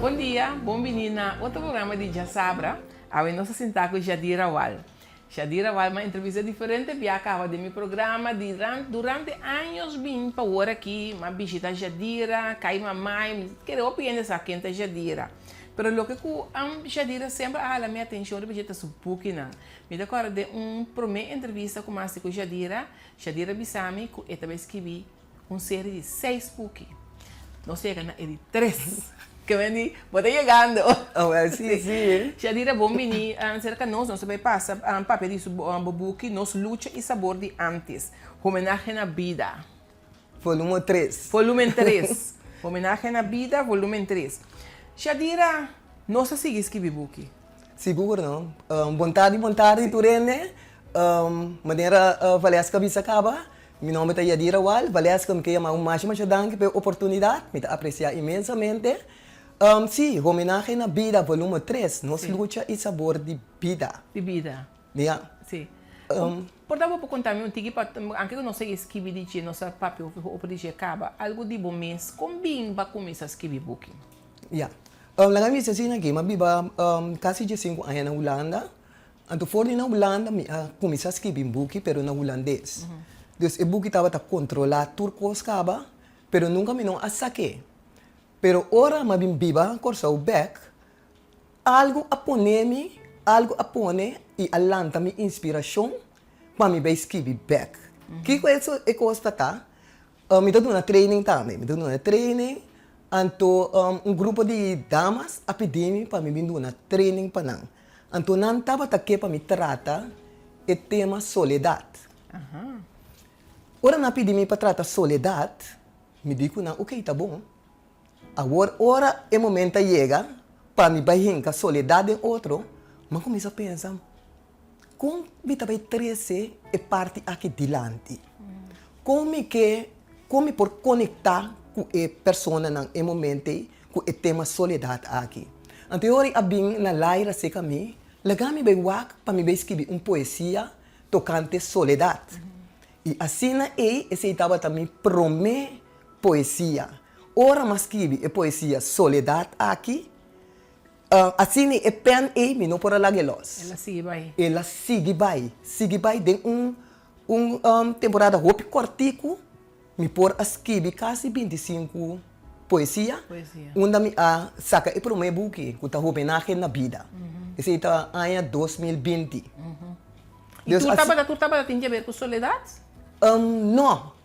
Bon dia, bon bini na otro programa di Djasabra. Awe nos a sinta ku Jadira Wal. Jadira Wal m'a entrevista diferente bia kaba den mi programa di durante años bin pa wor aki m'a bishita Jadira, kai mamai, mi kere hopi hende sa ken ta Jadira. Pero loke ku Jadira semper a hala mi atenshon riba dje ta su bukinan. Mi ta kòrda den un promé entrevista ku m'a hasi ku Jadira, Jadira bisa mi ku e ta bai skibi un serie di seis buki. Nos yega na e di tres. Ke men di, bo ta yegando. Oh, well, si, si. Shadira, bon bini serka nos. Nos ta bai pasa papia di su bo buki Nos Lucha i Sabor di Antes, Homenahe na Bida. Volumen tres. Volumen tres. Homenahe na Bida, volumen tres. Shadira, nos ta sigui skibi buki. Sigur no. Bon tardi, bon tardi tur hende. Manera Valeska bisa kaba, Mi nomber ta Yadira Wal. Valeska, mi ke yama bo masha masha danki pa e oportunidat. Mi ta apresiá inmensamente. Sí, Homenahe na Bida, volumen tres, Nos lucha i sabor di bida. Di bida. Ya. Sí. Por ta bo por konta mi un tiki pa, anke ku nos a skibi di dje, nos a papia hopi hopi di dje kaba, algu di bo mes, kon bin bo a kuminsá skibi buki? Ya. Laga mi bisa asina aki, mi a biba kasi diesinku aña na Hulanda. Anto for di na Hulanda mi a kuminsá skibi un buki pero na hulandes. Dus e buki tabata kontrolá tur kos kaba, pero nunka mi no a sak'é. Pero ora mi a bin biba Kòrsou bèk, algu a pone mi, algu a pone i a lanta mi inspirashon pa mi bai skibi bèk. Kiko e kos ta ta? Mi ta duna training tambe, mi ta duna training, anto un grupo di damas a pidi mi pa mi bin duna training pa nan. Anto nan tabata ke pa mi trata e tema soledat. Ora nan a pidi mi pa trata soledat, mi di ku nan, ok, ta bon. Awor ora e momento a yega pa mi bai hinka soledat den otro, mi a kuminsá pensa, Kon mi ta bai trese e parti aki dilanti? Kon mi ke, kon mi por konektá ku e personanan e momento ei ku e tema soledat aki? Anto e ora ei a bin na Laira seka mi, laga mi bai wak pa mi bai skibi un poesia tokante soledat. I asina ei esei tabata mi promé poesia. Ora mi a skibi e poesia soledat aki, Asina e pen ei mi no por a laga e los. El a sigui bai. El a sigui bai, sigui bai den un un temporada hopi kòrtiku mi por a skibi kasi bintisinku poesia, unda mi a saka e promé buki ku ta Homenahe na Bida. Esei ta aña 2020. I tur tabata tur tabata tin ke ber ku soledat? No.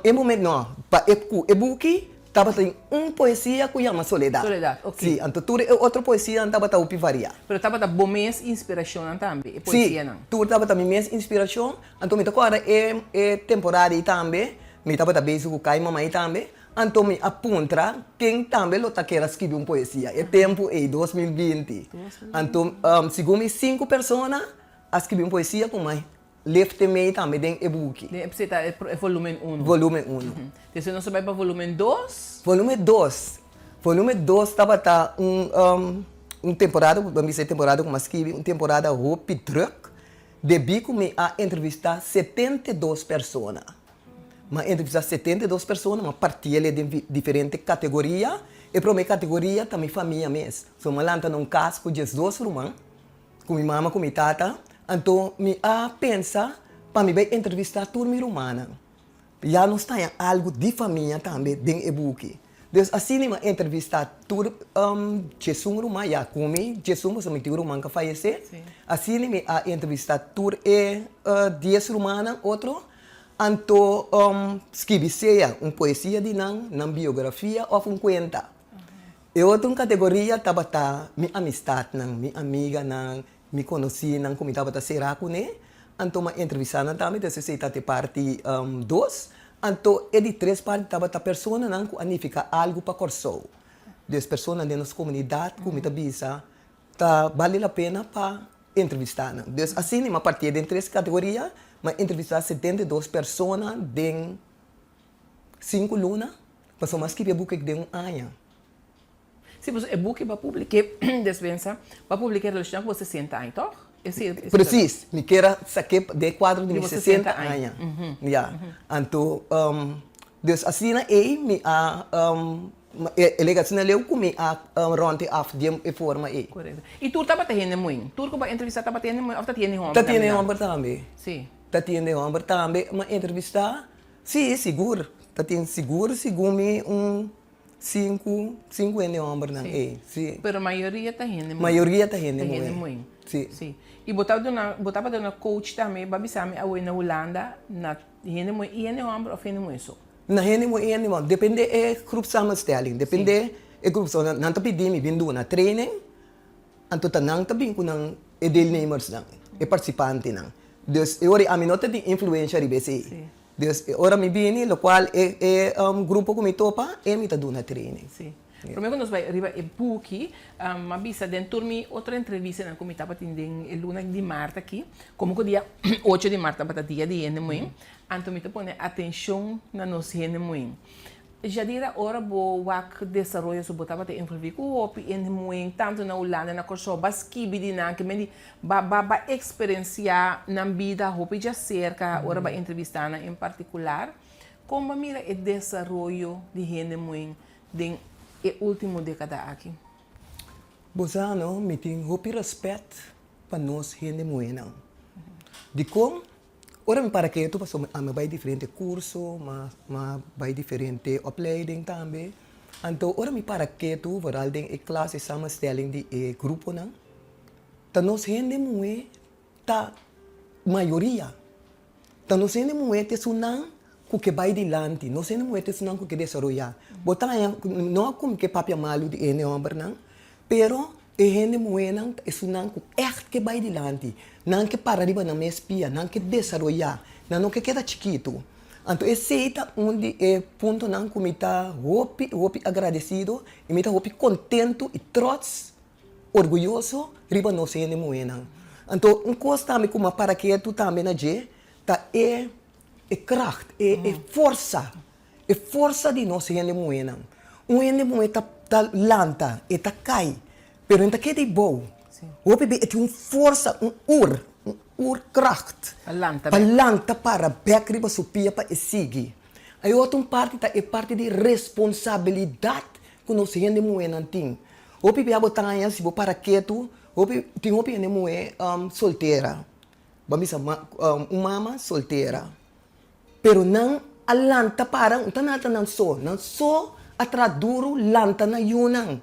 E moment no, pa e ku e buki tabatin un poesia ku yama Soledad. Soledad, ok. Si, anto tur e otro poesianan tabata hopi variá. Pero tabata bo mes inspirashonnan tambe, e poesianan? Si, tur tabata mi mes inspirashon. Anto mi ta kòrda e e temporada ei tambe, mi tabata bezig ku kai mamai tambe, anto mi a puntra ken tambe lo ta kere a skibi un poesia, e tempu ei, 2020. Anto segun mi sinku persona a skibi un poesia ku mai Lefte mei tambe den e buki. Den e p'esei ta e volumen unu. Volumen unu. Despues nos ta bai pa volumen dos. Volumen dos. Volumen dos tabata un un temporada, bo a bisa e temporada ku mi a skibi, un temporada hopi drùk, debí ku mi a entrevistá 72 persona. Mi a entrevistá 72 persona, mi a partiel e den diferente kategoria. E promé kategoria ta mi famia mes. So mi a lanta na un kas ku diesdos ruman. Ku mi mama ku mi tata, anto mi a pensa pa mi bai entrevistá tur mi rumannan. Ya nos taña algu di famia tambe den e buki. Dus asina mi a entrevistá tur djesun ruman, ya ku mi djesun pasobra mi tin un ruman ku a fayesé. Asina mi a entrevistá tur e dies rumannan otro, anto skibi sea un poesia di nan, nan biografia òf un kuenta. E otro un kategoria tabata mi amistatnan, mi amiganan, mi konosínan ku mi tabata será kuné. Anto mi a entrevistá nan tambe, entonces esei ta e parti dos. Anto e di tres parti tabata personanan ku a nifiká algu pa Kòrsou. Dus personanan den nos komunidat ku mi ta bisa ta bale la pena pa entrevistá nan. Dus asina mi a partié den tres kategoria, mi a entrevistá 72 persona den Sinku luna, pasobra mi a skibi e buki den un aña. Sí, pasobra e buki bo a publik'é, despensa, bo a publik'é relashoná ku bo sesenta aña, tòg? Presis, mi kier a sak'é den e kuadro di mi sesenta aña. Ya, anto, dus asina ei mi a. E lega asina leu ku mi a rònt e af di e forma ei. Korekto. I tur tabata hende muhé? Tur ku bo a entrevistá tabata hende muhé òf ta hende hòmber Ta tambe? hende hòmber tambe. Sí. Ta hende hòmber tambe. Mi a entrevistá, sí, sigur. Ta tin sigur segun mi un sinku, sinku hende hòmbernan ei, sí. Pero mayoria ta hende muhé. Mayoria ta hende Ta muhé. hende muhé. Sí. Sí. I bo ta duna, bo tabata duna coach tambe, bo a bisa mi awe na Hulanda, na hende muhé i hende hòmber òf hende muhé so? Na hende muhé i hende hòmber. Depende e groep samenstelling, depende e groep. So nan ta pidi mi bin duna training, anto ta nan ta bin ku nan e deelnemersnan, e partisipantenan. Dus e ora ei ami no ta tin influensha riba esei. Dus e ora mi bini lokual e e grupo ku mi topa e mi ta duna training. Sí. Promé ku nos bai riba e buki, m'a bisa den tur mi otro entrevistanan ku mi tabatin den e luna di mart aki, komo ku dia ocho di mart tabata dia di hende muhé, anto mi ta pone atenshon na nos hende muhé. Jadira, ora bo wak desaroyo su bo tabata envolví ku hopi hende muhé, tantu na Hulanda, na Kòrsou, ba skibi di nan, ke men di ba ba ba eksperensiá nan bida hopi djaserka ora ba entrevistá nan en partikular. Kon bo a mira e desaroyo di hende muhé den e último dékada aki? Bo sa no, mi tin hopi rèspèt pa nos hende muhénan. Dikon? Ora mi para ketu pasobra mi a bai diferente kurso, mi a bai diferente opleiding tambe. Anto ora mi para ketu, vooral den e klas, e samenstelling di e gruponan, ta nos hende muhé ta mayoria. Ta nos hende muhé ta esunnan ku ke bai dilanti, nos hende muhé ta esunnan ku ke desaroyá. Bo ta haña, no ku mi ke papia malu di e hende hòmbernan, pero e hende muhénan ta esunnan ku ègt ke bai dilanti. Nan ke para riba nan mes pia, nan ke desaroyá, nan no ke keda chikitu. Anto esei ta un di e puntonan ku mi ta hopi, hopi agradesido i mi ta hopi kontentu i trots, orguyoso riba nos hende muhénan. Anto un kos tambe ku mi a para ketu tambe na dje ta e e kracht, e e forsa, e forsa di nos hende muhénan. Un hende muhé ta ta lanta, e ta kai, pero e no ta keda ei bou. Hopi bes e tin un forsa, un ur, un oerkracht Pa lanta pa bek. lanta para bek riba su pia pa e sigui. E otro un parti ta e parti di responsabilidat ku nos hende muhénan tin. Hopi bia bo ta haña si bo para ketu, hopi tin hopi hende muhé soltera. Bo a bisa un mama soltera, pero nan a lanta para, un ta nata nan so, nan so a traha duru lanta nan yunan.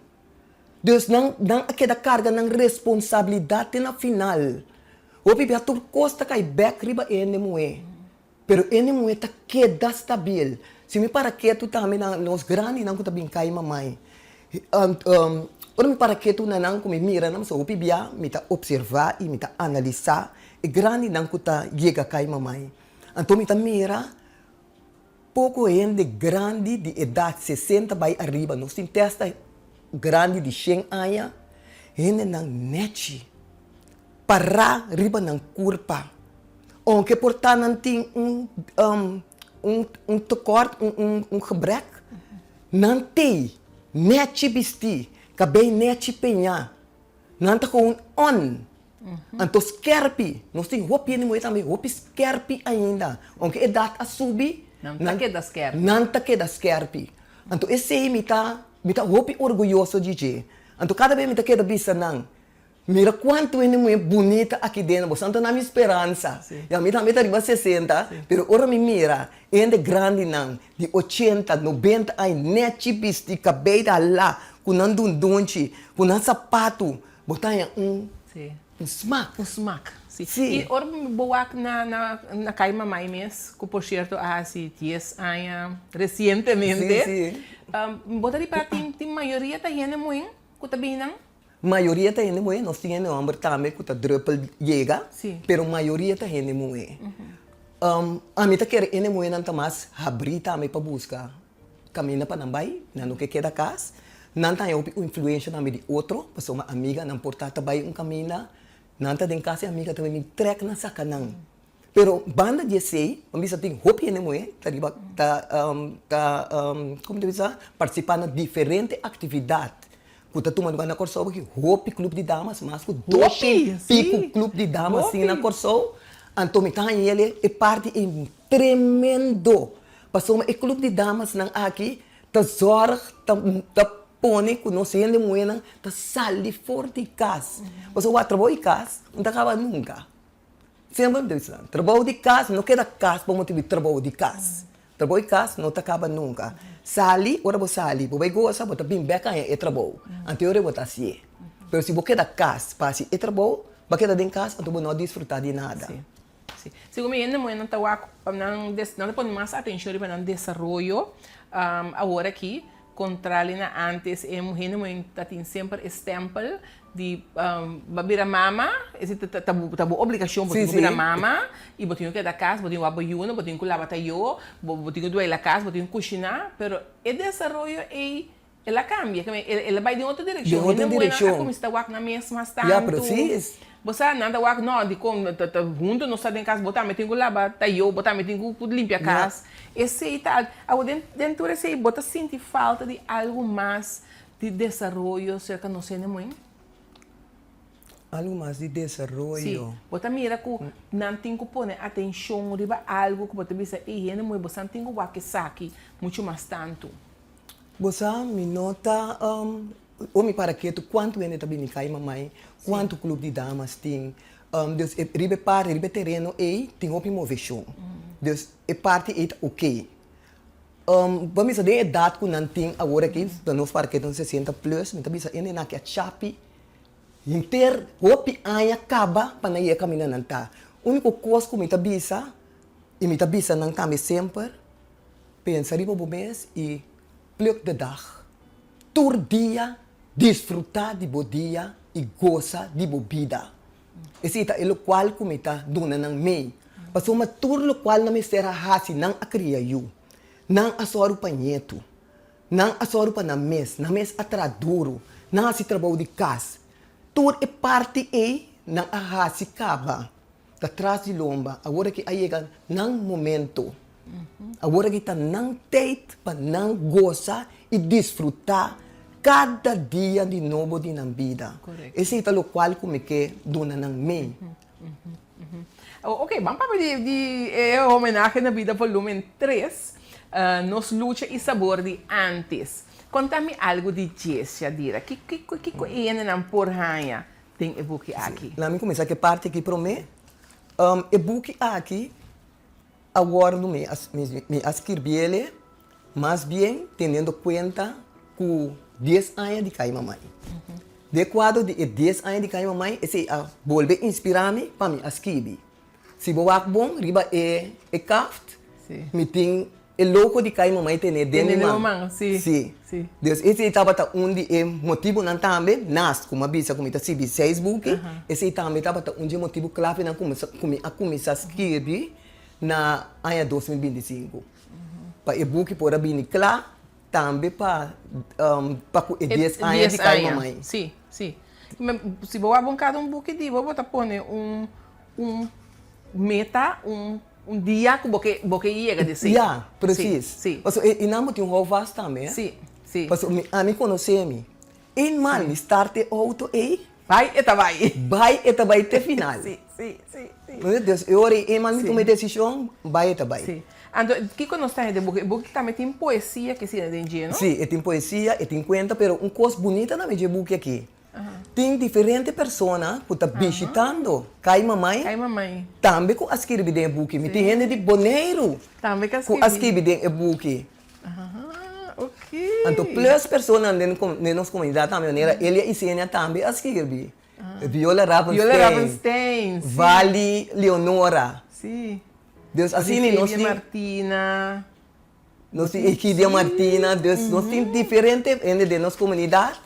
Dus nan nan a keda karga nan responsabilidat te na final. Hopi bia tur kos ta kai bek riba e hende muhé, pero e hende muhé ta keda stabil. Si mi para ketu tambe na nos grandinan ku ta bin kai mamai, Ora mi para ketu na nan ku mi mira nan, pasobra hopi bia mi ta opservá i mi ta analisá e grandinan ku ta yega kai mamai. Anto mi ta mira poko hende grandi di edat sesenta bai ariba, nos tin testa grandi di shen aña, hendenan nèchi, pará riba nan kurpa, ounke por ta nan tin un un tekort, un gebrek. Nan tei nèchi bistí, kabei nèchi peñá. Nan ta gewoon on. Anto skèrpi, nos tin hopi hende muhé tambe hopi skèrpi ainda. Ounke edat a subi, Nan ta keda skèrpi. Nan ta keda skèrpi. Anto esei mi ta, mi ta hopi orguyoso di dje. Anto kada bes mi ta keda bisa nan, Mira kuantu hende muhé bunita aki den bo santo nan mi speransa. Ya mi tambe ta riba sesenta, pero ora mi mira hende grandinan di ochenta, nobenta aña nèchi bisti, kabei ta halá, ku nan dundunchi, ku nan sapatu, bo ta haña un un smak. Un smak, si. I ora bo wak na na kai mamai mes, ku por sierto a hasi dies aña resientemente, bo ta ripará tin mayoria ta hende muhé ku ta bini nan? Mayoria ta hende muhé, nos tin hende hòmber tambe ku ta drùpel yega, pero mayoria ta hende muhé. Ami ta kere hende muhénan ta mas habrí tambe pa buska kaminda pa nan bai, nan no ke keda kas. Nan ta haña hopi influensha tambe di otro, pasobra amiganan por ta ta bai un kaminda, nan ta den kas e amiga ta bini trèk nan saka nan. Pero banda di esei, bo bisa tin hopi hende muhé ta riba ta ta komo ta bisa partisipá na diferente aktividat ku ta tuma lugá na Kòrsou pasobra hopi klup di damas mas ku doshi piku klup di damas tin na Kòrsou anto mi ta haña e parti ei tremendo pasobra e klup di damasnan aki. Ta zòrg, ta ta pone ku nos hende muhénan ta sali for di kas. Pasobra wak trabou di kas no ta kaba nunka. Semper mi ta bisa nan, trabou di kas no keda kas pa motibu di trabou di kas. Trabou di kas no ta kaba nunka. Sali, ora bo sali, bo bai gosa, bo ta bin bèk haña e trabou. Anto e ora bo ta hasié. Pero si bo keda kas pa hasi e trabou, bo a keda den kas anto bo no a disfrutá di nada. Sí. Segun mi hende muhénan ta wak nan nan ta pone mas atenshon riba nan desaroyo awor aki kontrali na ántes e hende muhé ta tin semper e stèmpel di bo a bira mama esei ta ta ta bo obligashon bo tin ku bira mama i bo tin ku keda kas bo tin ku wak bo yunan bo tin ku laba tayó bo bo tin ku duela kas bo tin ku kushiná pero e desaroyo ei El a cambia, el a bay den otro direccion. Den otro direccion. Hende muhernan a cuminsa ta wak nan mes mas tanto. Ya, precies. Bo sa, nan ta wak, no, dicon ta hunto nos ta den cas, bo tambe tin cu laba tayo, bo tambe tin cu limpia cas. Esey ta al, awor den den tur esey bo ta sinti falta di algo mas di desaroyo cerca nos hende muher? Algo mas di desaroyo. Si, bo ta mira cu nan tin cu pone atencion riba algo cu bo ta bisa, ey hende muher, bo sa tin cu wak esaki mucho mas tanto. Bo sa, mi no ta ora mi para ketu kuantu hende ta bini kai mamai, kuantu club di damas tin. Dus e riba e parti, riba e tereno ei tin hopi moveshon. Dus e parti ei ta oké. Bo a bisa den edat ku nan tin awor aki, ta nos para ketu 60 plus, mi ta bisa hende nan aki a chapi henter hopi aña kaba pa nan yega kaminda nan ta. Uniko kos ku mi ta bisa i mi ta bisa nan tambe semper, Pensa riba bo mes i pluk de dag. Tur dia disfrutá di bo dia i gosa di bo bida. Esei ta e lokual ku mi ta duna nan mei. Pasobra tur lokual nan mester a hasi, nan a kria yu. Nan a sòru pa ñetu. Nan a sòru pa nan mes. Nan mes a traha duru. Nan a hasi trabou di kas. Tur e parti ei nan a hasi kaba. Ta tras di lomba. Awor aki a yega nan momento. Awor aki ta nan tijd pa nan gosa i disfrutá kada dia di nobo di nan bida. Esei ta lokual ku mi ke duna nan mei. Oke, ban papia di di e homenahe na bida volumen tres, Nos lucha i sabor di antes. Konta mi algu di dje, Shadira. Kiko kiko e hendenan por haña den e buki aki? Laat mi kuminsá ku e parti aki promé. E buki aki a wòrdu mi mi a skirbiele mas bien teniendo kuenta ku dies aña di kai mamai. Den e kuadro di e dies aña di kai mamai esei a bolbe inspirá mi pa mi a skibi. Si bo wak bon riba e e kaft mi tin e logo di kai mamai tene den mi man. Si. Dus esei tabata un di e motibunan tambe, naast ku mi a bisa ku mi ta sibi seis buki, esei tambe tabata un di e motibu klavenan ku mi a kuminsá skirbi na aña 2025. Pa e buki por a bini kla tambe pa pa ku e dies aña di kai mamai. Si, si. Si bo wak bon kada un buki di bo, bo ta pone un un meta, un un dia ku bo ke bo ke yega di esei. Ya, presis. Si, si. Pasobra e nan bo tin un houvast tambe, eh. Si, si. Pasobra mi ami konosé mi. Eenmaal mi start e outo ei. Bai e ta bai. Bai e ta bai te final. Si, si, si, si. Dus e ora ei eenmaal mi tuma e desishon, bai e ta bai. Si. Anto kiko nos ta hende buki? E buki tambe tin poesia ke sina den dje, no? Si, e tin poesia, e tin kuenta, pero un kos bunita tambe dje buki aki. Tin diferente persona ku ta bishitando Kai Mamai Kai Mamai. tambe ku a skirbi den e buki. Mi tin hende di Boneiru Tambe ku a ku a skirbi den e buki. Ah, ok. Anto plus personanan den den nos komunidat tambe manera Elia Isenia tambe a skirbi. Viola Ravenstein. Viola Ravenstein, si. Vali Leonora. Si. Dus asina nos tin. Egidia Martina. Nos tin Egidia Martina, dus nos tin diferente hende den nos komunidat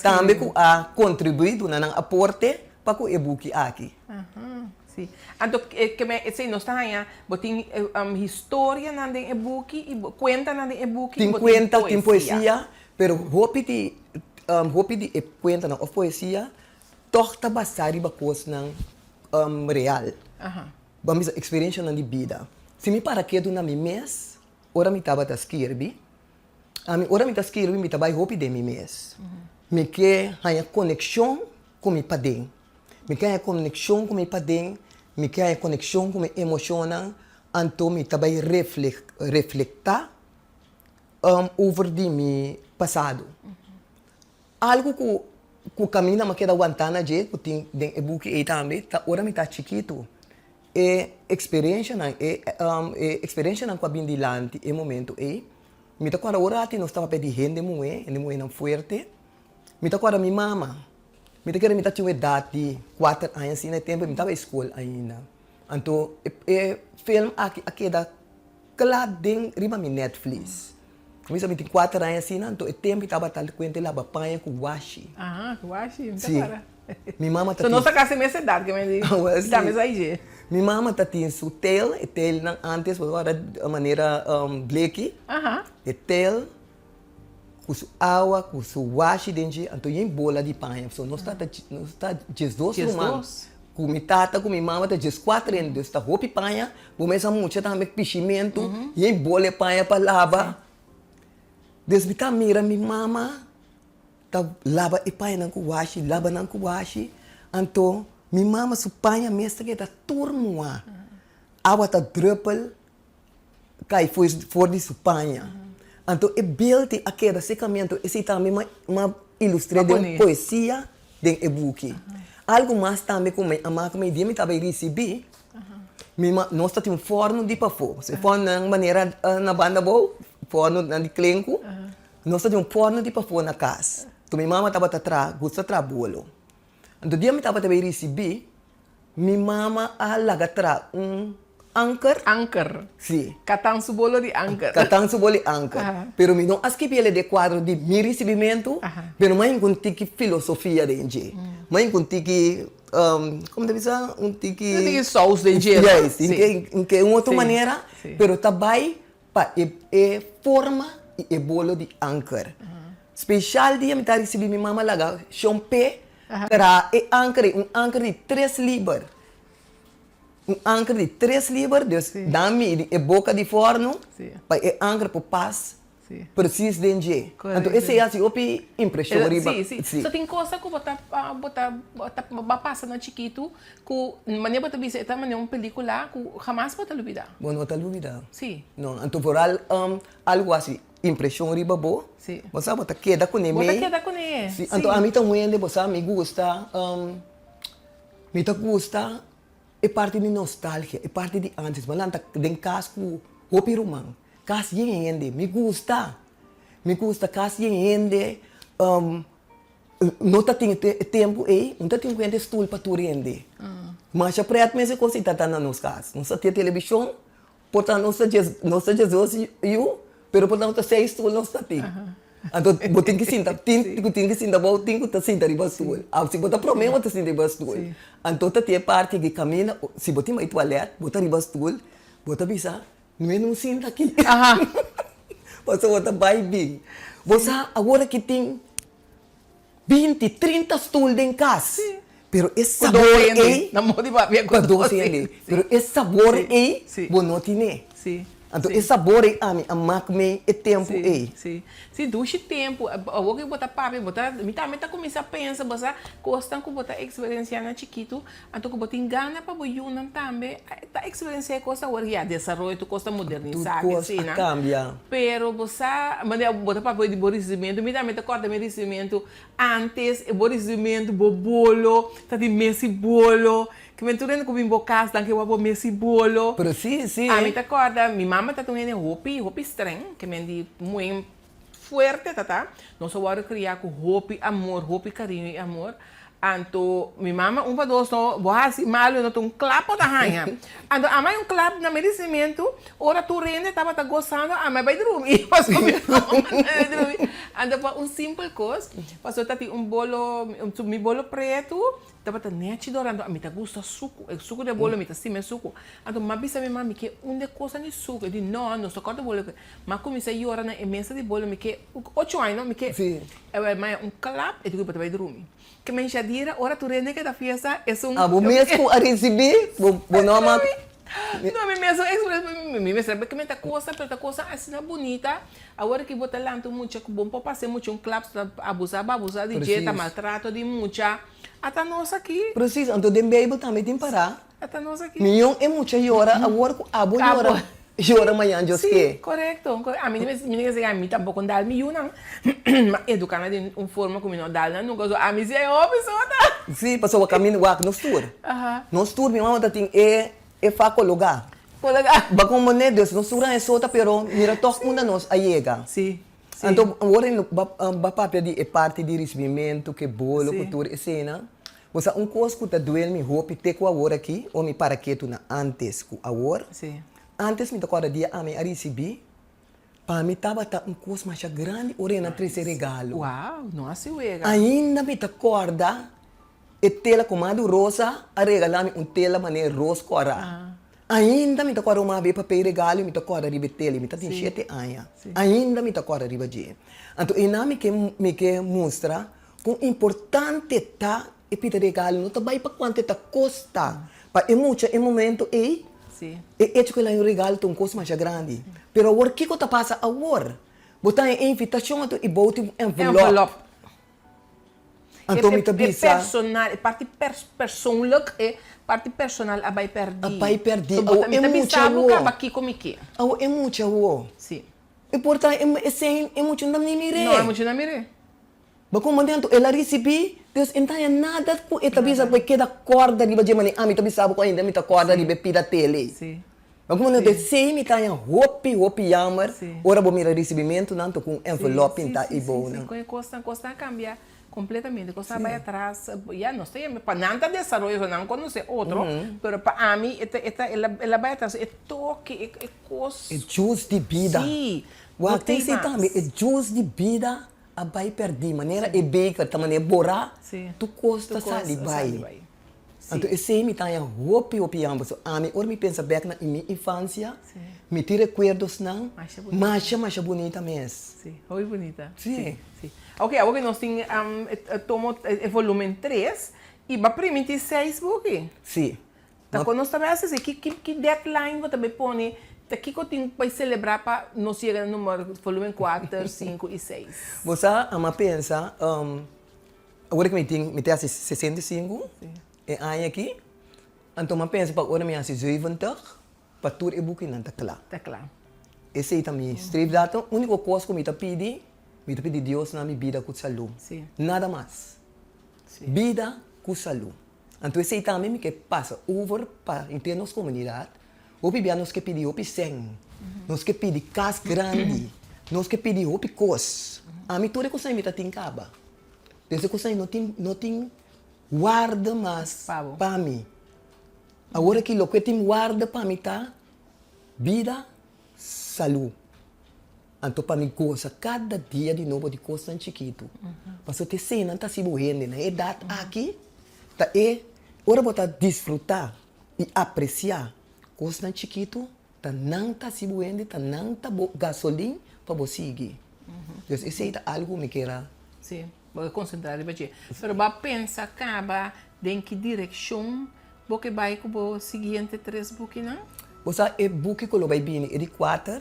tambe ku a kontribuí duna nan aporte pa ku e buki aki. Aha, si. Anto ke men esei nos ta haña bo tin historianan den e buki i kuentanan den e buki i Tin bo tin kuenta, tin poesia. poesia, pero hopi di hopi di e kuentanan òf poesia tòg ta basá riba kosnan real. Bo a bisa eksperensianan di bida. Si mi para ketu na mi mes ora mi tabata skirbi, ami ora mi ta skirbi mi ta bai hopi den mi mes. Mi ke haña konekshon ku mi paden. Mi ke haña konekshon ku mi paden, mi ke haña konekshon ku mi emoshonnan, anto mi ta bai reflektá. over di mi pasado. Algu ku ku kaminda mi a keda wantá na dje ku tin den e buki ei tambe ta ora mi ta chikitu e eksperenshanan e e eksperenshanan ku a bin dilanti e momento ei mi ta kòrda ora ati nos tabata di hende muhé hende muhénan fuerte mi ta kòrda mi mama mi ta kere mi ta tin un edat di kuater aña asina e tempu mi tabata skol ainda anto e e film aki a keda kla den riba mi netvlies. Mi sa mi tin kuater aña asina, anto e tempu tabata kuenta e laba paña ku washi. Aha, ku washi, mi ta Sí. kòrda. Mi mama ta So tin. nos ta kasi mes edat ke mi di, Awel mi tambe si. sa dje. Mi mama ta tin su tel, e telnan antes bo ta kòrda manera bleki. Aha. E tel ku su awa, ku su washi den dje, anto yen bola di paña. So nos ta nos ta diesdos ruman. Diesdos. Ku mi tata ku mi mama ta dieskuater hende, dus ta hopi paña. Bo mes a mucha tambe pishimentu, yen bola e paña pa laba. Des mi ta mira mi mama ta laba e pañanan ku washi, laba nan ku washi, anto mi mama su paña mes ta keda tur muhá. Awa ta drùpel kai for di su paña. Anto e beeld a keda serka mi, anto esei tambe m'a ilustr'é den un poesia den e buki. Algu mas tambe ku mi a maka mi dia mi tabata risibí, mi ma nos ta tin un fòrnu di pafó, e fòrnunan manera na banda abou, fòrnunan di klenku, nos ta tin un fòrnu di pafó na kas. Anto mi mama tabata traha, gusta traha bolo. Anto dia mi tabata bai risibí, Mi mama a laga tra un anker. Anker. Si. Katan su bolo di anker. Katan su bolo di anker. Pero mi no a skibi el den kuadro di mi risibimentu, pero mi a hinka un tiki filosofia den dje. Mi a hinka un tiki, komo ta bisa? Un tiki. Un tiki sous den dje. Juist, hinka un otro manera, pero ta bai pa e forma i e bolo di anker. Special dia mi ta ricibi mi mama laga shon p'e traha e anker ei, un anker di tres liber. Un anker di tres liber, dus dan midi e boca di forno pa e anker por pas precies den dje. Anto esei haci hopi impresion riba. Si, si. So tin cosa cu bo ta, bo ta, bo a pasa na chikitu cu manera bo ta bisa e ta manera un pelicula cu hamas bo ta lubida. Bo no ta lubida. Si. No, anto vooral algo haci impresion riba bo, Si. bo sa bo ta keda kuné Bo ta mei. keda kuné, Si, si. anto ami ta un hende, bo sa, mi gusta, mi ta gusta e parti di nostalgia, e parti di antes. Bo a lanta den kas ku hopi ruman, kas yen hende, mi gusta, mi gusta kas yen hende, No ta tin e tempu ei, no ta tin ku hende stul pa tur hende. Masha pret mes e kos ei ta ta na nos kas. Nos ta tin televishon, por ta nos ta djes nos ta djesdos yu, pero por ta nos ta seis stul nos ta tin. Anto bo tin ki sinta, tin ku tin ki sinta abou, tin ku ta sinta riba stul. Af si bo ta prome bo ta sinta riba stul. Anto ta tin e parti di kaminda, si bo tin bai tualèt, bo ta riba stul, bo ta bisa, No e no sinta aki. Pasobra bo ta bai bin. Bo sa awor aki tin binti, trinta stul den kas. Pero e sabor ei. Pa dos hende. Pero e sabor ei bo no tine. Anto e sabor ei ami a mak mi e tempu ei. Si, dushi tempu. Awor ku bo ta papia, bo ta, mi tambe ta kuminsá pensa, bo sa kosnan ku bo ta eksperensiá na chikitu. Anto ku bo tin gana pa bo yunan tambe ta eksperensiá e kos awor ya desaroyo tur kos ta modernisá Tur kos a kambia. Pero bo sa manera bo ta papia di bo risibimentu mi tambe ta kòrda mi risibimentu antes e bo risibimentu bo bolo ta di mes i bolo kimen tur hende ku bin bo kas nan ke wak bo mes i bolo. Presis si. Ami ta kòrda mi mama ta un hende hopi hopi streng kimen di muhé Fuerte ta ta, nos a wòrdu kriá ku hopi amor, hopi kariño i amor. Anto mi mama un pa dos no, bo hasi malu no ta un klap bo ta haña. Anto ama un klap na mi risibimentu, ora tur hende tabata gosando, ama a bai drumi, pasobra mi mama ta bai drumi. Anto pa un simpel kos, pasobra ta tin un bolo, mi bolo pretu Tabata nechi dor anto mi ta gusta suku, e suku di e bolo mi ta stima e suku. Anto m'a bisa mi mama mi ke un di e kosnan di suku, e di no, nos ta kòrta bolo. M'a kuminsá yora na e mesa di bolo, mi ke ocho aña no, mi ke e wèl maya un klap e di ku bo ta bai drumi. Ke menshadira ora tur hende ke ta fiesta esun. Abo mes ku a risibí bo no a mata. No mi mes un mi mester ke mi ta kosa pero ta kosa asina bunita awor ki bo ta lanta un mucha ku bo por pasa e mucha un klap ta abusa bo abusa di dje ta maltrato di mucha. Ata nos aki. Precies, anto den Bijbel tambe tin pará. Ata nos aki. Mion e mucha yora awor ku abo yora. Yora mañan Dios Sí, ke. korekto. Ami mi ta kere ami tampoko dal mi yunan, ma eduká nan den un forma ku mi no dal nan nunka. So ami si e hopi sota. Sí, pasobra kaminda wak nos tur. Nos tur mi mama ta tin e e fa kologá. Kologá. Ba komo ne dus nos tur a e sota pero mira tòg unda nos a yega. Sí, sí. Anto ora ba papia di e parti di risibimentu ku e bolo ku tur eseinan. Bo sa un kos ku ta duel mi hopi te ku awor aki, o mi para ketu na antes ku awor? Sí. Antes mi ta kòrda dia ami a risibí, pa mi tabata un kos masha grandi ora e na trese regalo. Wow, no hasi wega. Ainda mi ta kòrda e tela ku Madu Rosa a regalá mi un tela manera ros kòrá. Ainda mi ta kòrda un mabé papei regalo i mi ta kòrda riba e tela i mi ta tin shete aña. Ainda mi ta kòrda riba dje. Anto einan mi ke mi ke mustra Kon importante ta e pida regalo no ta bai pa kuantu e ta kosta pa e mucha e momento ei e echo ku el haña un regalo ta un kos masha grandi pero awor kiko ta pasa awor bo ta haña e invitashon anto i bou tin un envelop anto mi ta bisa e parti persoonlijk e parti personal a bai pèrdí a bai pèrdí awor e mucha awor kiko mi ke awor e mucha awor e por ta esei e mucha no ta ni mir'é no e mucha no a mir'é. Bo komo den anto el a risibí, dus e no ta haña nada ku e ta bisa ku e keda kòrda riba dje manera ami ta bisa bo ku ainda mi ta kòrda riba e pida tele. Bo komo den anto esei mi ta haña hopi hopi yammer ora bo mira risibimentunan anto ku un envelòp pintá i bounan. Sí, sí, kosnan kosnan a kambia kompletamente, kosnan a bai atras, ya nos ta yama pa nan ta desaroyo, so nan konosé otro, pero pa ami e ta e ta el a bai atras, e toke, e kos. E jus di bida. Sí, Wak tin esei tambe, e jus di bida. A bai pèrdí, manera e beker ta manera borá, tur kos ta sali bai. Anto esei mi ta haña hopi hopi yamber. So ami ora mi pensa bèk na mi infansia, mi tin rekuerdosnan masha masha bunita mes. Sí, hopi bunita. Sí. Sí. Oke, awor ku nos tin e tomo, e volumen tres, i bo a primintí seis buki. Sí. Ta kon nos ta bai hasi esei? Ki ki ki deadline bo ta bai pone? Ta kiko tin bai selebrá pa nos yega na numero volumen kuater, sinku i seis? Bo sa, ami a pensa, awor ku mi tin, mi ta hasi 65 e aña aki, anto mi a pensa pa ora mi hasi 70, pa tur e bukinan ta kla. Ta kla. Esei ta mi streefdatum. Úniko kos ku mi ta pidi, mi ta pidi Dios na mi bida ku salú. Nada mas. Bida ku salú. Anto esei tambe mi ke pasa over pa henter nos komunidat. Hopi bia nos ke pidi hopi sèn, nos ke pidi kas grandi, nos ke pidi hopi kos. Ami tur e kosnan mi ta tin kaba. Des e kosnan no tin no tin warda mas pa mi. Awor aki loke tin warda pa mi ta bida, salú. Anto pa mi gosa kada dia di nobo di kosnan chikitu. Pasobra ta eseinan ta hasi bo hende. Na e edat aki ta e ora bo ta disfrutá i apresiá kosnan chikitu, ta nan ta hasi bo hende, ta nan ta bo gasolin pa bo sigui. Dus esei ta algu ku mi kier a. Sí, bo ke konsentrá riba dje. Pero bo a pensa kaba den ki direkshon bo ke bai ku bo siguiente tres bukinan? Bo sa e buki ku lo bai bini e di kuater.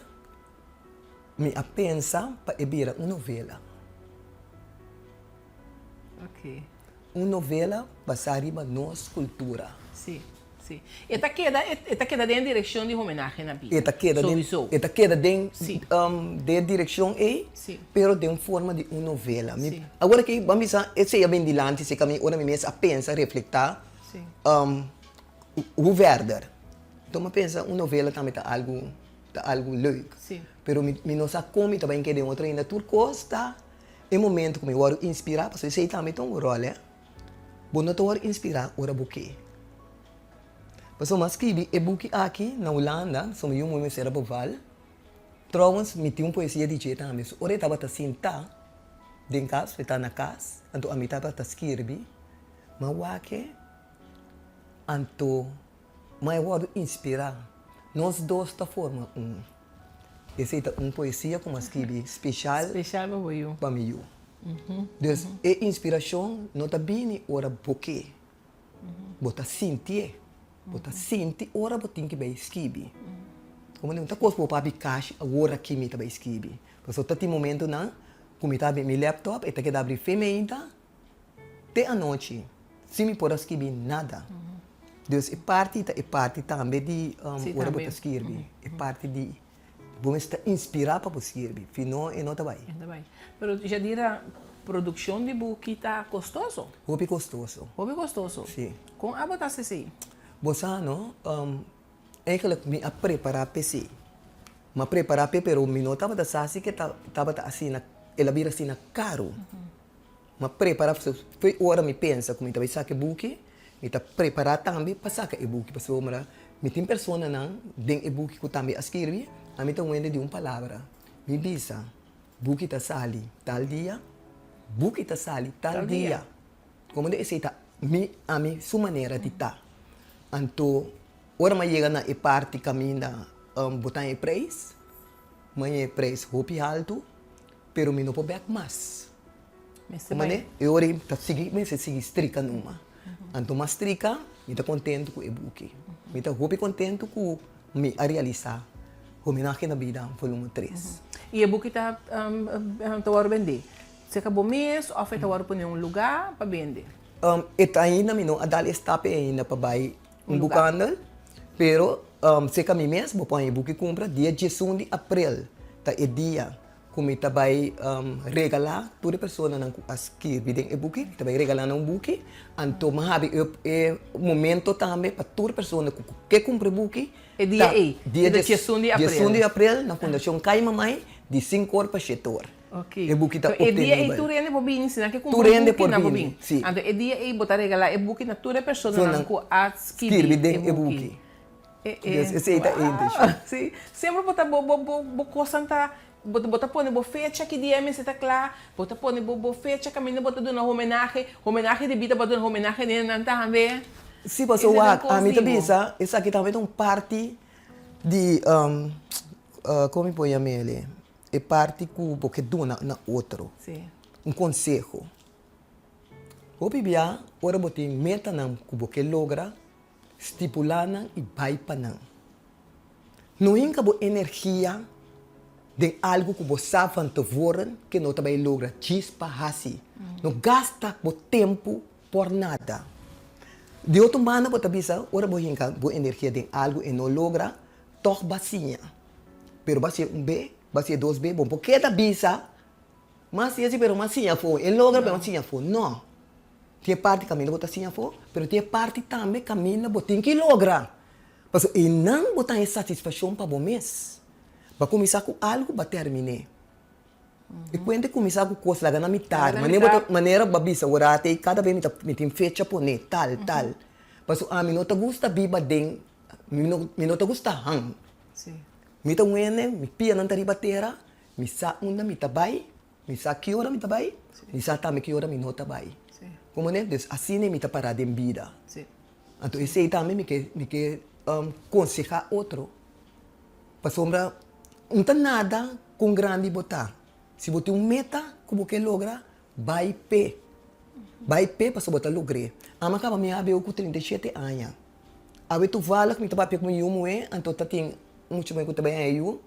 Mi a pensa pa e bira un novela. Ok. Un novela basá riba nos kultura. Sí, sí. E ta keda, e ta keda den direkshon di homenahe na bida. E ta keda den, Souiso. e ta keda den, Sí. den direkshon ei, Sí. pero den forma di un novela. Mi, Sí. awor aki, ban bisa, esei a bin dilanti si kami ora mi mes a pensa, reflektá, Sí. hoe verder. Enton mi a pensa un novela tambe ta algu. Ta algu leuk. Sí. Pero mi mi no sa kon mi ta bai keda den otro ainda. Tur kos ta e momento ku mi wòrdu inspirá, pasobra esei tambe ta un ròl, eh. Bo no ta wòrdu inspirá ora bo ke. Pasobra mi a skibi e buki aki na Hulanda, so mi yu muhé mester a beval. Trouwens, mi tin un poesia di dje tambe. So ora e tabata sintá den kas, e ta na kas, anto ami tabata skirbi, mi a wak e, anto. Ma e wòrdu inspirá. Nos dos ta forma un. Esei ta un poesia ku mi a skibi speshal Speshal pa bo yu. pa mi yu. Dus e inspirashon no ta bini ora bo ke. Bo ta sintié. Bo ta sinti ora bo tin ki bai skibi. Komo no ta kos ku bo papia kashi awor aki mi ta bai skibi. Pasobra ta tin momentunan ku mi ta habri mi laptop e ta keda habri fe meinta. Te anochi, sin mi por a skibi nada. Dus e parti ta e parti tambe di ora bo ta skirbi, e parti di bo mester ta inspirá pa bo skirbi, si no e no ta bai. E no ta bai. Pero Jadira, produkshon di buki ta kostoso? Hopi kostoso. Hopi kostoso? Si. Kon abo ta hasi esei? Bo sa no, eigenlijk mi a prepará p'esei. Mi a prepará p'e pero mi no tabata sa si ke tabata asina, el a bira asina karu. Mi a prepara pasobra fo'i ora mi pensa ku mi ta bai saka e buki, mi ta prepara tambe pa saka e buki pasobra mi tin personanan den e buki ku tambe a skirbi, ami ta wende di un palabra. Mi bisa, buki ta sali tal dia, buki ta sali tal dia. Komo di esei ta mi ami su manera di ta. Anto ora mi a yega na e parti kaminda bo ta haña e preis, mi a haña e preis hopi haltu. Pero mi no por bek mas. Mester bai. E ora ei ta sigui, mester sigui strika numa. Anto mas strika, mi ta kontentu ku e buki. Mi ta hopi kontentu ku mi a realisá Homenahe na Bida volumen tres. I e buki ta ta wòrdu bendé serka bo mes òf e ta wòrdu pone un lugá pa bende? E ta ainda mi no a dal e stap ei ainda pa bai un bukhandel, pero serka mi mes bo por haña e buki kumpra dia diesun di aprel ta e dia Ku mi ta bai regalá tur e personanan ku a skirbi den e buki, mi ta bai regalá nan un buki, anto mi a habi e momento tambe pa tur persona ku ke kumpra e buki. E dia ei, dia diesun di aprel. Diesun di aprel na Fundashon Kai Mamai di sinku or pa shete or. Oké. E buki ta E dia ei optenibel. tur hende por bini, si nan ke Tur kumpra un hende buki por nan por bini, bini. si. Anto e dia ei bo ta regalá e buki na tur e personanan ku a Skirbi skirbi den e e buki. buki. Des esei ta e intencion. Sí, semper bo ta bo bo bo bo cosnan ta bo bo ta pone bo fecha ki dia mester ta cla, bo ta pone bo bo fecha caminda bo ta duna homenahe, homenahe di bida bo ta duna homenahe den nan tambe. Sí, pasobra wak, ami ta bisa esaki tambe ta un parti di como mi por yam'el, e parti cu bo ke duna na otro, un conseho. Hopi bia ora bo tin metanan cu bo ke logra, Stipulá nan i bai pa nan. No hinka bo energia den algu ku bo sa van tevoren ke no ta bai logra djis pa hasi. No gasta bo tempu por nada. Di otro banda bo ta bisa ora bo hinka bo energia den algu e no logra, tòg bo a siña. Pero bo a siña un be, bo a siña dos be, bo no por keda bisa, Mi a siña si pero mi a siña afó. E logra pero mi a siña afó. No. Tin e parti kaminda bo ta siña afó, pero tin e parti tambe kaminda bo tin ki logra. Pasobra einan bo ta haña satisfashon pa bo mes. Bo a kuminsá ku algu, bo a termin'é. E kuenta e kuminsá ku kos laga na mitar. Manera bo ta, manera bo a bisa ora ei kada bes mi ta mi tin fecha poné, tal, tal. Pasobra ami no ta gusta biba den, mi no mi no ta gusta han. Mi ta wende, mi pianan ta riba tera, mi sa unda mi ta bai. Mi sa ki ora mi ta bai, mi sa tambe ki ora mi no ta bai. Como ne? Dus asina mi ta para den bida. Anto esei tambe mi ke mi ke conseha otro pasobra un ta nada con grandi bo ta. Si bo tin un meta cu bo ke logra, bai p'e. Bai p'e pasobra bo ta logr'e. Ami a caba mi habio cu 37 aña. Awe toevallig mi ta papia cu mi yu muhe, anto ta tin un mucha muhe cu ta bai haña yu.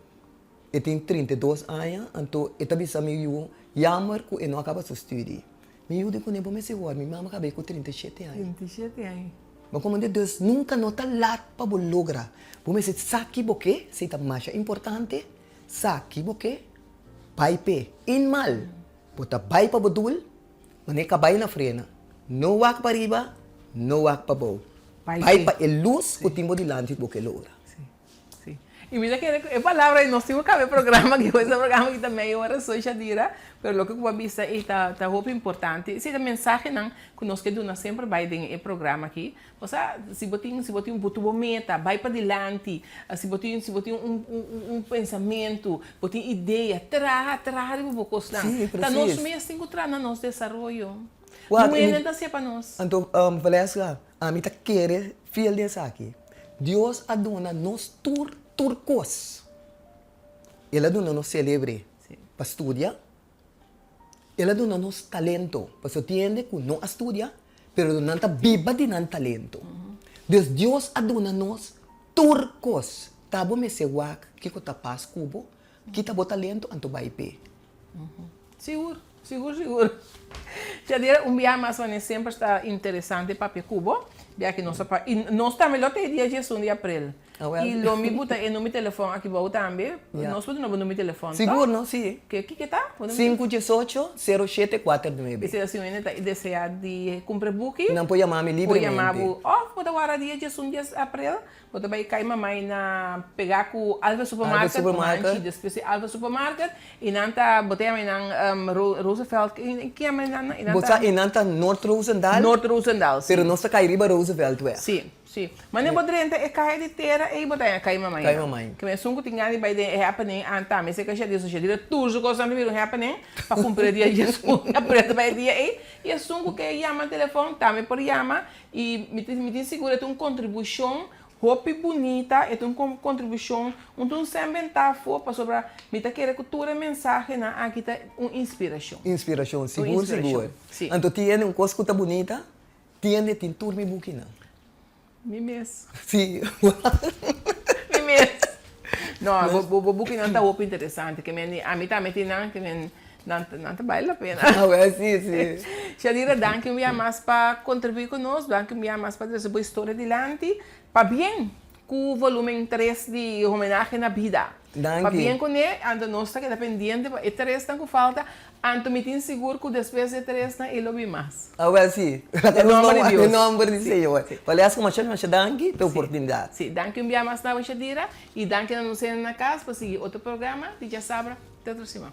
E tin 32 aña, anto e ta bisa mi yu, Jammer ku e no a kaba su studi. Mi yu di kuné, Bo mester wòrdu, mi mama kaba ei ku 37 aña. 37 aña. Bo komand'é, Dus nunka no ta lat pa bo logra. Bo mester sa ki bo ke, esei ta masha importante, sa ki bo ke, bai p'e. Inmal, bo ta bai pa bo dul, manera ka bai na frena. No wak pa riba, no wak pa bou. Bai pa e lus ku tin bo dilanti ku bo ke logra. Sí. Y mi ta kere cu e palabra y nos tin cu cambia e programa aki, e programa aki ta media ora so Shadira, pero loke cu bo a bisa ey ta ta hopi importante. Esey ta mensahenan cu nos ke duna semper bay den e programa aki. Osea, si bo tin si bo tin bo tubo meta, bay padilanti, si bo tin si bo tin un un un pensamento, bo tin idea, traha, traha riba bo cosnan. Sí, Ta nos precies. mes tin cu traha na nos desaroyo. Wak, No y mi hende ta hacié pa nos. Anto, Valeska, ami ta kere fiel den esaki. Dios a duna nos tur tur kos. El a duna nos selebre pa studia, El a duna nos talento, pasobra tin hende ku no a studia, pero nan ta biba di nan talento. Dus Dios a duna nos tur kos. Ta bo mester wak kiko ta pas ku bo, kita bo talento anto bai p'e. Sigur, sigur, sigur. Shadira, un biaha mas manera semper ta interesante papia ku bo. Bia ki nos a pa i nos tambe lo ta e dia 11 di aprel. Awel. I lo mi buta e number di telefòn aki bou tambe. Ya. Nos por duna bo number di telefòn, Sigur, toch? no? Si. Ke kiko ta? Bo number di 5 18 0 7 4 9. Esei si un hende ta desea di kumpra e buki. Nan por yama mi Por yama libremente. bo òf bo ta wara dia 11 di aprel. Bo ta bai kai mamai na pega ku Alfa Alfa Supermarket, Supermarket. Manchi despues di Alfa Supermarket i nan ta bo ta yama einan Roosevelt ki yama einan nan? Bo sa einan ta Noord Roosendaal? Noord Roosendaal, si. Pero nos ta kai riba Rooseveltweg. Si, si. Mane bo drenta e kaya di tera ei bo ta haña kai mamai Kai nan. mamai. Ke esun ku tin gana di bai den e happening an tambe se kasha di so shadira tur su kosnan ta bira un happening pa kumpra dia djesun aprel ta bai e dia ei i esun ku ke yama telefon tambe por yama I mi tin mi tin sigur e ta un kontribushon hopi bunita, e ta un kontribushon, un ta un sèn bentá afó pasobra mi ta kere ku tur e mensahenan aki ta un inspirashon. Inspirashon, Un sigur inspirashon, sigur. si. Anto tin hende un kos ku ta bunita, tin hende tin tur mi bukinan. Mi mes. Si. Mi mes. No, bo bo bo bukinan ta hopi interesante, ke men ami tambe tin nan, ke men Nan nan ta bale la pena. Awel si, si. Shadira, danki un bia mas pa kontribuí ku nos, danki un bia mas pa trese bo historia dilanti. Pabien ku volumen tres di Homenahe na Bida. Danki. Pabien kuné, anto nos ta keda pendiente pa e tresnan ku falta, anto mi tin sigur ku despues di e tresnan e lo bin mas. Awel si. Den nomber di Dios. Den nomber di Señor. Valeska, masha masha danki pa e oportunidat. Si, danki un bia mas na bo Shadira, i danki na nos hende na kas pa sigui otro programa di Djasabra te otro siman.